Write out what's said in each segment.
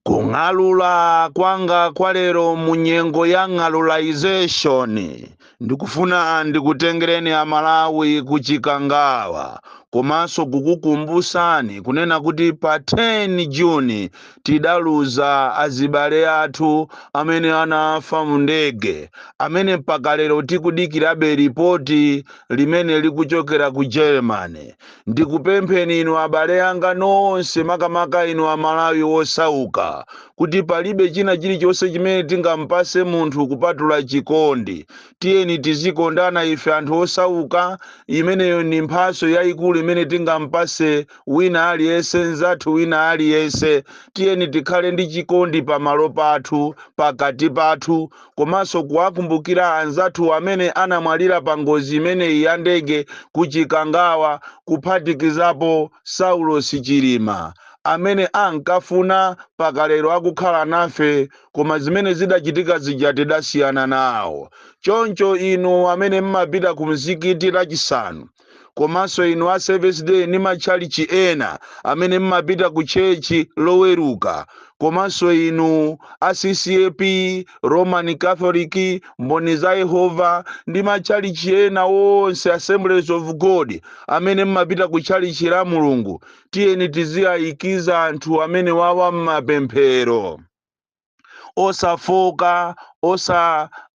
Kung'alula kwanga kwa lero mu nyengo ya ng'alulization, ndikufuna ndikutengereni Amalawi ku Chikangawa, komanso kukukumbusani kunena kuti pa 10 Juni tidaluza azibale athu amene anafa mu ndege, amene mpaka lero tikudikirabe ripoti limene likuchokera ku Germany. Ndikupempheni inu abale anga nonse, makamaka inu Amalawi osauka, kuti palibe china chilichonse chimene tingampase munthu kupatula chikondi. Tiyeni tizikondana ife anthu osauka. Imeneyo ni mphaso yayikulu imene tingampase wina aliyense, nzathu wina aliyense. Tiyeni tikhale ndi chikondi pamalo pathu, pakati pathu, komanso kuwakumbukira anzathu amene anamwalira pa ngozi imeneyi ya ndege ku Chikangawa, kuphatikizapo Saulos Chilima amene ankafuna pakalero akukhala nafe, koma zimene zidachitika zija tidasiyana nawo. Choncho inu amene mmapita ku mzikiti Lachisanu, komanso inu a Seventh Day ndi matchalichi ena amene mmapita ku church Loweruka, komanso inu a CCAP, Roman Catholic, Mboni za Yehova ndi matchalichi ena onse, Assemblies of God, amene mmapita ku tchalichi la Mulungu, tiyeni tiziyayikiza anthu amene wawa mmapemphero, osafoka,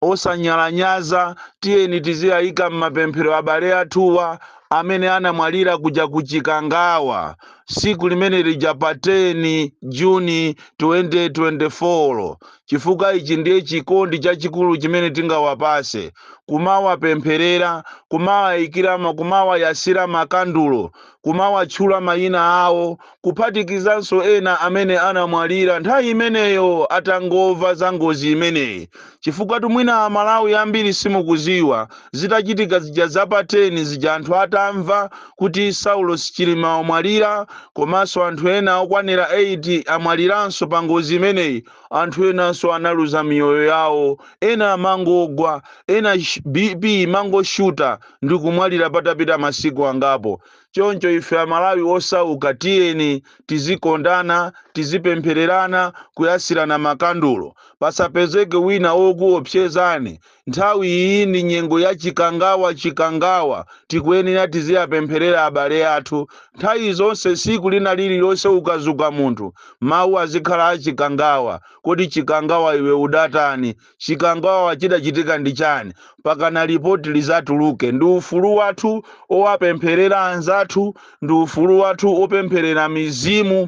osanyalanyaza. Tiyeni tiziyayika mmapemphero abale athuwa amene anamwalira kuja kuchikangawa siku limene lija pa 10 Juni 2024, chifukwa ichi ndiye chikondi chachikulu chimene tingawapase: kumawapempherera, kumawayikira, kumawayasira makandulo, kumawatchula mayina awo, kuphatikizanso ena amene anamwalira nthawi imeneyo atangomva za ngozi imeneyi. Chifukwa tumwina Amalawi ambiri simukuziwa, zitachitika zija zapa 10 zija, anthu atamva kuti Saulos Chilima amwalira, komanso anthu ena okwanira 8 amwaliranso pa ngozi imeneyi, anthu enanso analuza miyoyo yawo, ena amangogwa, ena BP imangoshuta ndi kumwalira patapita masiku angapo. Choncho ife Amalawi osauka, tiyeni tizikondana, tizipemphererana, kuyasirana makandulo. Pasapezeke wina wokuopsezani. Nthawi iyi ndi nyengo ya Chikangawa. Chikangawa, tikuyenera tiziyapempherera abale athu nthawi zonse. Siku lina lililonse ukazuka munthu, mawu azikhala a Chikangawa. Kodi Chikangawa iwe udatani? Chikangawa chidachitika ndi chani? Pakana ripoti lizatuluke. Ndi ufulu wathu owapempherera anzathu, ndi ufulu wathu opempherera mizimu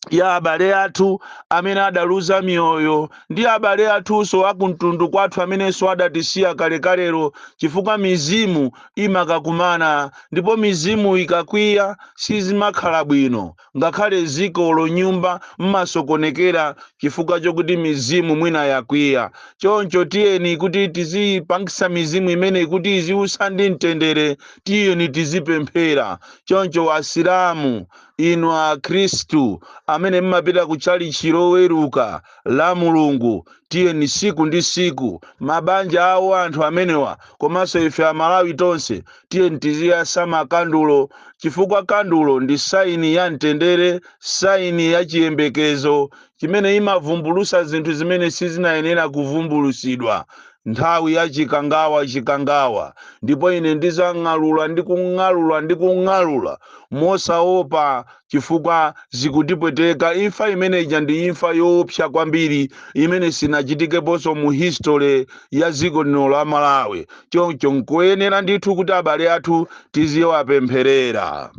ya abale athu amene adaluza miyoyo ndi abale athunso akumtundu kwathu amenenso adatisiya kalekalero, chifukwa mizimu imakakumana, ndipo mizimu ikakwiya sizimakhala bwino. Ngakhale ziko, nyumba mmasokonekera chifukwa chokuti mizimu mwina yakwiya. Choncho tiyeni kuti tizipangisa mizimu imeneyi kuti iziusa ndi mtendere, tiyeni tizipemphera. Choncho Asilamu, inu Akhristu amene mmapita ku tchalitchi Loweruka la Mulungu, tiyeni siku ndi siku, mabanja awo anthu amenewa, komanso ife Amalawi tonse, tiyeni tiziyasa makandulo, chifukwa kandulo ndi sign ya mtendere, sign ya chiyembekezo chimene imavumbulusa zinthu zimene sizinayenera kuvumbulusidwa nthawi ya Chikangawa. Chikangawa, ndipo ine ndizang'alula ndi kung'alula ndi kung'alula mosaopa, chifukwa zikutipweteka. Imfa imeneja ndi imfa yoopsa kwambiri imene sinachitikeponso mu history ya dziko lino la Malawi. Choncho nkoyenera ndithu kuti abale athu tiziwapempherera.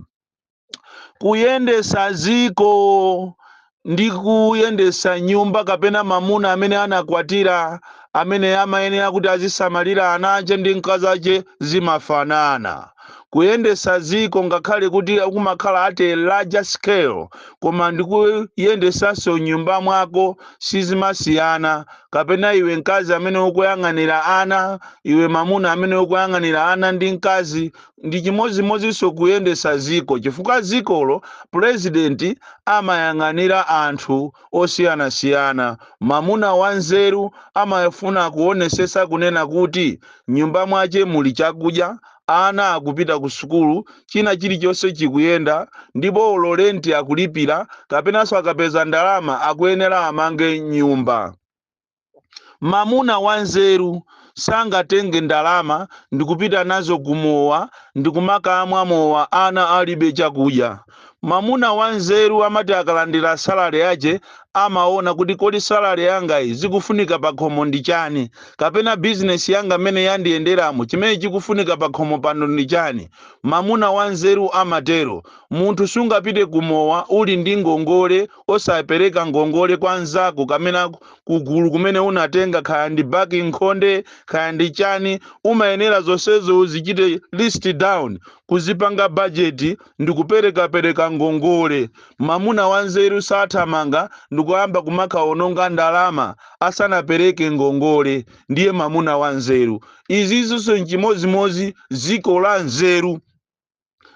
Kuyendesa ziko ndi kuyendesa nyumba, kapena mamuna amene anakwatira, amene amayenera kuti azisamalira ana ache ndi mkazi ache, zimafanana. Kuyendesa ziko, ngakhale kuti kumakhala at a larger scale, koma ndikuyendesanso nyumba mwako sizimasiyana. Kapena iwe mkazi amene ukuyang'anira ana, iwe mamuna amene ukuyang'anira ana ndi mkazi, ndi chimodzimodzinso kuyendesa ziko, chifukwa zikolo purezidenti amayang'anira anthu osiyanasiyana. Mamuna wanzeru amafuna kuonesesa kunena kuti nyumba mwache muli chakudya. Ana akupita ku sukulu, china chilichonse chikuyenda, ndipo olo renti akulipira, kapenanso akapeza ndalama akuyenera amange nyumba. Mamuna wanzeru sangatenge ndalama ndikupita nazo kumowa ndikumakamwa mowa ana alibe chakudya. Mamuna wanzeru amati akalandira salary yace amaona kuti kodi salary yanga iyi zikufunika pakhomo ndi chani, kapena bizinesi yanga mmene yandiyenderamo chimene chikufunika pakhomo pano ndi chani. Mamuna wanzeru amatero. Munthu sungapite kumowa uli ndi ngongole, osapereka ngongole kwa nzako kamena kugulu kumene unatenga, kaya ndi baki nkhonde, kaya ndi chani. Umayenera zonsezo uzichite list down, kuzipanga bajeti ndi kuperekapereka ngongole. Mamuna wanzeru sathamanga ndikuyamba kumakaononga ndalama asanapereke ngongole. Ndiye mamuna wanzeru. Izinso nchimozimozi dziko la nzeru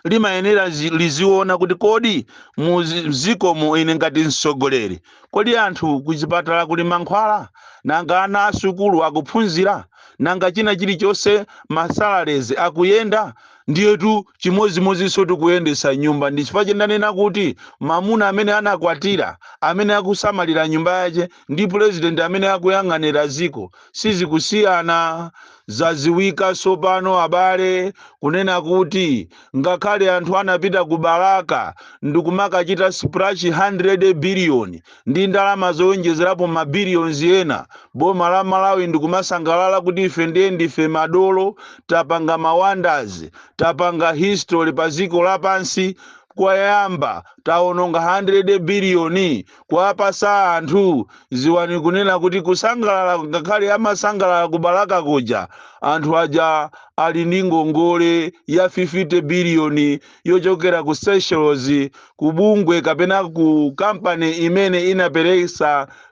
limayenera liziona kuti kodi muzikomo ine ngati mtsogoleri, kodi anthu kuchipatala kuli mankhwala? Nanga ana asukulu akuphunzira? Nanga china chilichonse, ma salaries akuyenda? Ndiyetu chimozimozinso tikuyendesa nyumba. Ndi chifukwa chendanena kuti mamuna amene anakwatira, amene akusamalira nyumba yace, ndi president amene akuyang'anira ziko sizikusiyana. Zaziwika sopano abale kunena kuti ngakhale anthu anapita ku Balaka ndikumakachita splash 100 billion ndi ndalama zowonjezerapo ma billions ena, boma la Malawi ndikumasangalala kuti ife ndiye ndife madolo, tapanga ma wonders, tapanga history pa dziko lapansi, kwayamba taononga 100 biliyoni kuwapasa anthu. Ziwani kunena kuti kusangalala, ngakhale amasangalala ku Balaka kuja, anthu aja ali ndi ngongole ya 50 biliyoni yochokera ku Seychelles, ku bungwe kapena ku kampani imene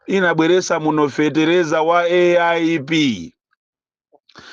inabweresa muno fetereza wa AIP.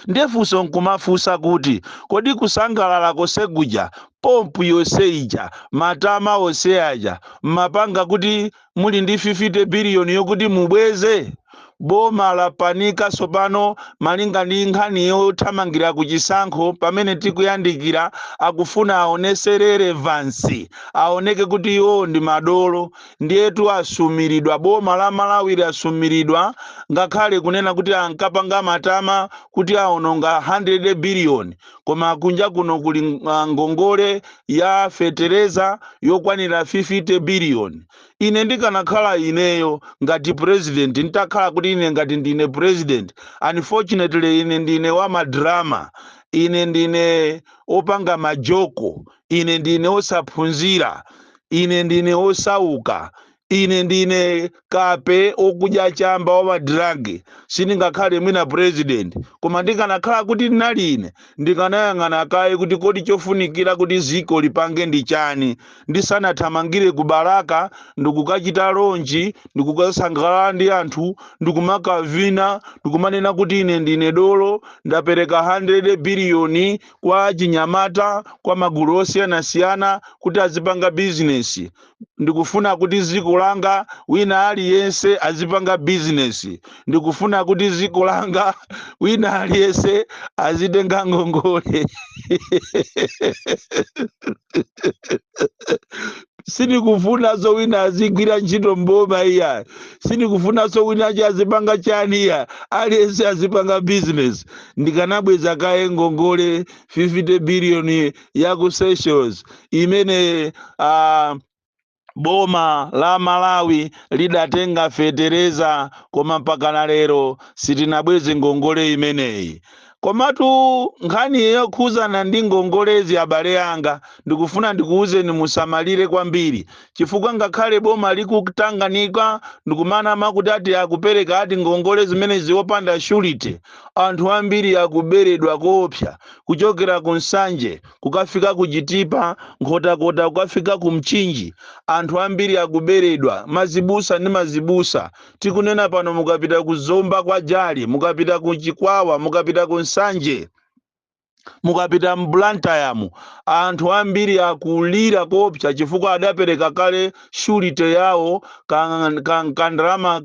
Ndefunso nkumafunsa kuti kodi kusangalala kosekuja, pomp yonse ija, matama onse aja, mmapanga kuti muli ndi 50 biliyoni yokuti mubweze? Boma lapanika sopano malinga ndi nkhani yothamangira ku chisankho pamene tikuyandikira. Akufuna aonese relevance, aoneke kuti iwo ndi madolo. Ndiyetu asumiridwa, boma la Malawi lisumiridwa. Ngakhale kunena kuti ankapanga matama kuti aononga 100 biliyoni, koma kunja kuno kuli ngongole ya fetereza yokwanira 50 biliyoni. Ine ndikanakhala ineyo ngati president, nditakhala kuti ine ngati ndine president, unfortunately ine ndine wa ma drama, ine ndine opanga ma joke, ine ndine osaphunzira, ine ndine osauka, ine ndine kape okudya chamba wa ma drugs, sindingakhale mwina president. Koma ndikanakhala kuti ndinali ine, ndikanayang'ana kaye kuti kodi chofunikira kuti ziko lipange ndi chani, ndisanathamangire ku Balaka ndikukachita launch, ndikukasangalala ndi anthu, ndikumakavina, ndikumanena kuti ine ndine dolo, ndapereka 100 biliyoni kwa chinyamata, kwa magulu osiyanasiyana kuti azipanga bizinesi. Ndikufuna kuti dziko langa wina aliyense azipanga bizinesi. Ndikufuna kuti dziko langa wina aliyense azitenga ngongole. Sindikufunanso wina azigwira ntchito mboma iya, sindikufunanso wina achi azipanga chani iya, aliyense azipanga bizinesi. Ndikanabweza kaye ngongole 50 biliyoni ya ku Seychelles imene boma la Malawi lidatenga fetereza, koma mpakana lero sitinabweze ngongole imeneyi. Komatu nkhani yokhuzana ndi ngongolezi, abale anga, ndikufuna ndikuwuzeni musamalire kwambiri, chifukwa ngakhale boma likutanganika ndikumanama kuti ati akupereka ati ngongole zimene ziwopanda surety, anthu ambiri akuberedwa koopsa, kuchokera ku Nsanje kukafika ku Chitipa, Nkhotakota kukafika ku Mchinji, anthu ambiri akuberedwa, mazibusa ndi mazibusa. Tikunena pano, mukapita ku Zomba kwa Jali, mukapita ku Chikwawa, mukapita ku Nsanje, Mukapita m'Blantyremu, anthu ambiri akulira kopsa chifukwa adapereka kale surety yawo, kandalama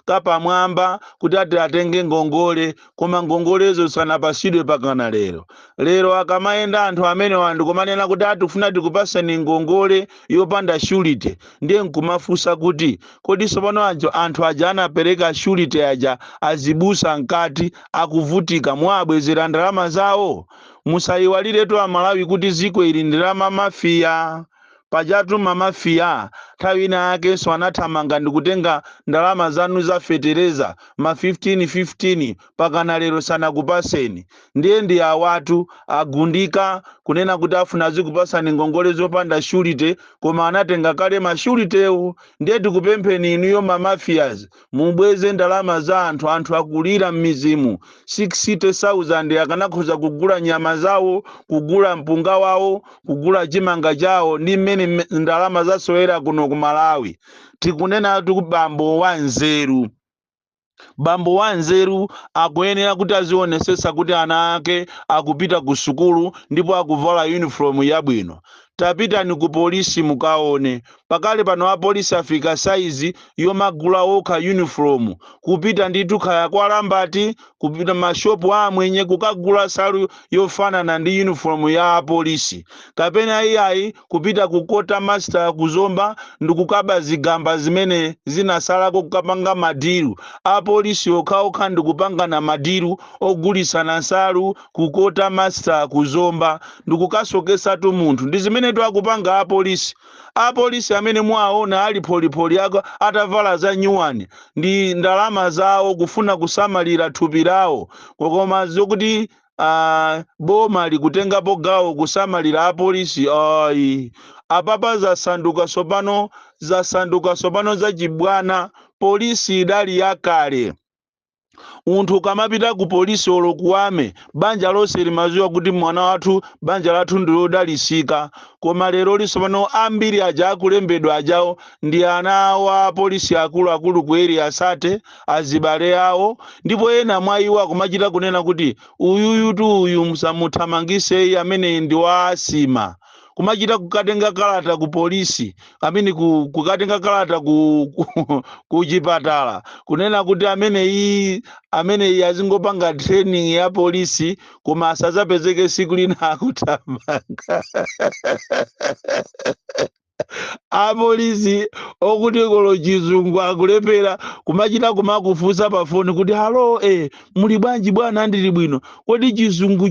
kapamwamba kuti ati atenge ngongole, koma ngongolezo sanapasidwe pakana lero. Lero akamayenda anthu amenewa ndikumanena kuti atifuna tikupaseni ngongole yopanda surety, ndiye nkumafunsa kuti kodi tsopano anthu aja anapereka surety aja, azibusa mkati akuvutika, mwabwezera ndalama zawo? Musayiwaliretu Amalawi kuti ziko ili ndi la mamafiya. Pajatu mamafiya nthawi ina yakenso anathamanga ndikutenga ndalama zanu za fetereza ma 15 15, pakana lero sanakupaseni. Ndiye ndi awatu agundika kunena kuti afuna azikupasani ngongole zopanda surety, koma anatenga kale ma suretywo. Ndiye tikupempheni inuyo mamafiyas, mubweze ndalama za anthu. Anthu akulira m'mizimu. 60,000 akanakhoza kugula nyama zawo, kugula mpunga wawo, kugula chimanga chawo. Ndi mmene ndalama zasowera kuno ku Malawi. Tikunena kuti bambo wa nzeru, bambo wa nzeru akuyenera kuti azionesesa kuti ana ake akupita ku sukulu ndipo akuvala uniform yabwino. Tapitani ku polisi mukaone. Pakale pano apolisi afika saizi yomagula okha uniform, kupita ndithu khaya kwa Lambati, kupita mashopu amwenye kukagula salu yofanana ndi uniform ya apolisi, kapena iyayi kupita ku Quarter Master kuzomba ndikukaba zigamba zimene zinasalako, kukapanga madiru apolisi okhaokha ndikupangana madiru ogulisana nsalu ku Quarter Master kuzomba ndikukasokesatu munthu. Ndi zimene akupanga apolisi. Apolisi amene mwaona ali pholipholi ako atavala za nyuwani ndi ndalama zawo, kufuna kusamalira thupi lawo. Koma zokuti boma likutengapo gawo kusamalira apolisi, ayi. Apapa zasanduka sopano, zasanduka sopano zachibwana. Polisi idali yakale. Munthu ukamapita ku polisi olo kuwame, banja lonse limaziwa kuti mwana wathu, banja lathu ndilodalisika. Koma lero lisopano ambiri aja akulembedwa ajawo ndi ana awo a apolisi akuluakulu ku Area 30, azibale awo. Ndipo ena mwa iwo akumachita kunena kuti uyuyutu uyu musamuthamangiseyi, amene ndi wa asima. Kumachita kukatenga kalata ku polisi amene kukatenga kalata ku chipatala kunena kuti amene iyi azingopanga training ya polisi, koma asadzapezeke siku lina akuthamanga. Apolisi okuti kolo chizungu akulepera, kumachita kumakufunsa pa foni kuti, "Hello, muli bwanji bwana?" "Ndili bwino. Kodi chizungu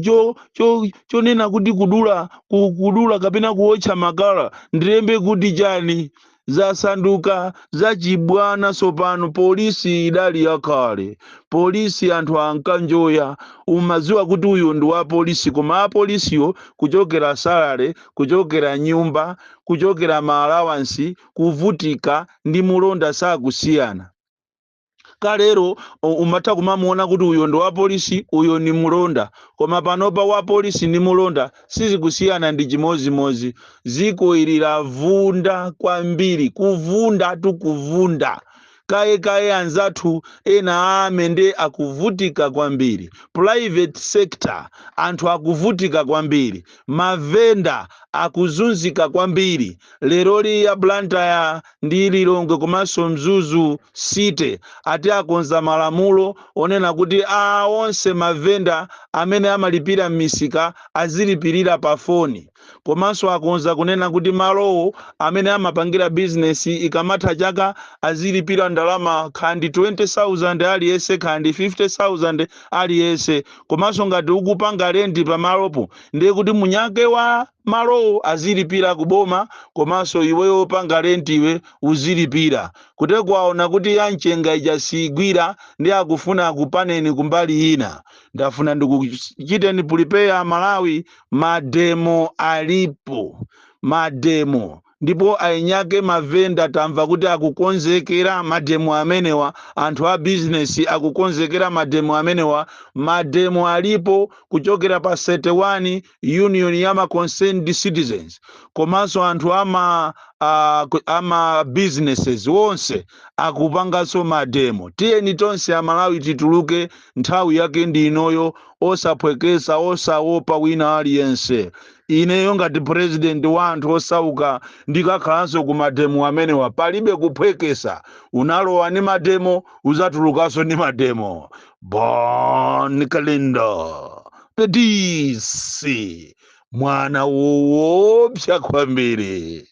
chonena kuti kudula, kudula kapena kuwotcha makala ndilembe kuti chani?" Zasanduka zachibwana sopano. Polisi idali yakale. Polisi anthu ankanjoya, umadziwa kuti uyu ndi wa polisi. Koma apolisiyo kuchokera salary, kuchokera nyumba, kuchokera ma allowance, kuvutika ndi mulonda sakusiyana. Kalero umatha kumamuona kuti uyo ndi wa polisi, uyo ni mulonda, koma panopa wa polisi ndi mulonda sizikusiyana, ndi chimozimozi. Ziko ili lavunda kwambiri, kuvunda tukuvunda kaye kaye. Anzathu ena amende akuvutika kwambiri. Private sector anthu akuvutika kwambiri, mavenda akuzunzika kwambiri. Leroli ya Blantyre ndi Lilongwe komanso Mzuzu City ati akonza malamulo onena kuti a onse mavenda amene amalipira m'misika azilipirira pa foni. Komanso akonza kunena kuti malowo amene amapangira bizinesi ikamatha chaka azilipira ndalama khandi 20,000 aliyense, khandi 50,000 aliyense. Komanso ngati ukupanga rent pamalopo, ndiye kuti munyake wa malowo azilipira kuboma, komanso iweyo wopanga rent iwe uzilipira. Kuti kwaona kuti yamchenga ija sigwira, ndi akufuna akupaneni kumbali ina. Ndafuna ndikuchiteni prepare Malawi, mademo alipo, mademo. Ndipo Ndipo ainyake mavenda tamva kuti akukonzekera mademo amenewa. Anthu a bizinesi akukonzekera mademo amenewa. Mademo alipo kuchokera pa 31, union ya ma concerned citizens komanso anthu ama businesses wonse akupanganso mademo. Tiyeni tonse Amalawi tituluke, nthawi yake ndi inoyo, osaphwekesa, osaopa wina aliyense. Ineyo ngati president wa anthu osauka ndikakhalanso ku mademo amenewa. Palibe kuphwekesa. Unalowa ni mademo, uzatulukanso ni mademo. Bon Kalindo, the DC, mwana woopsa kwambiri.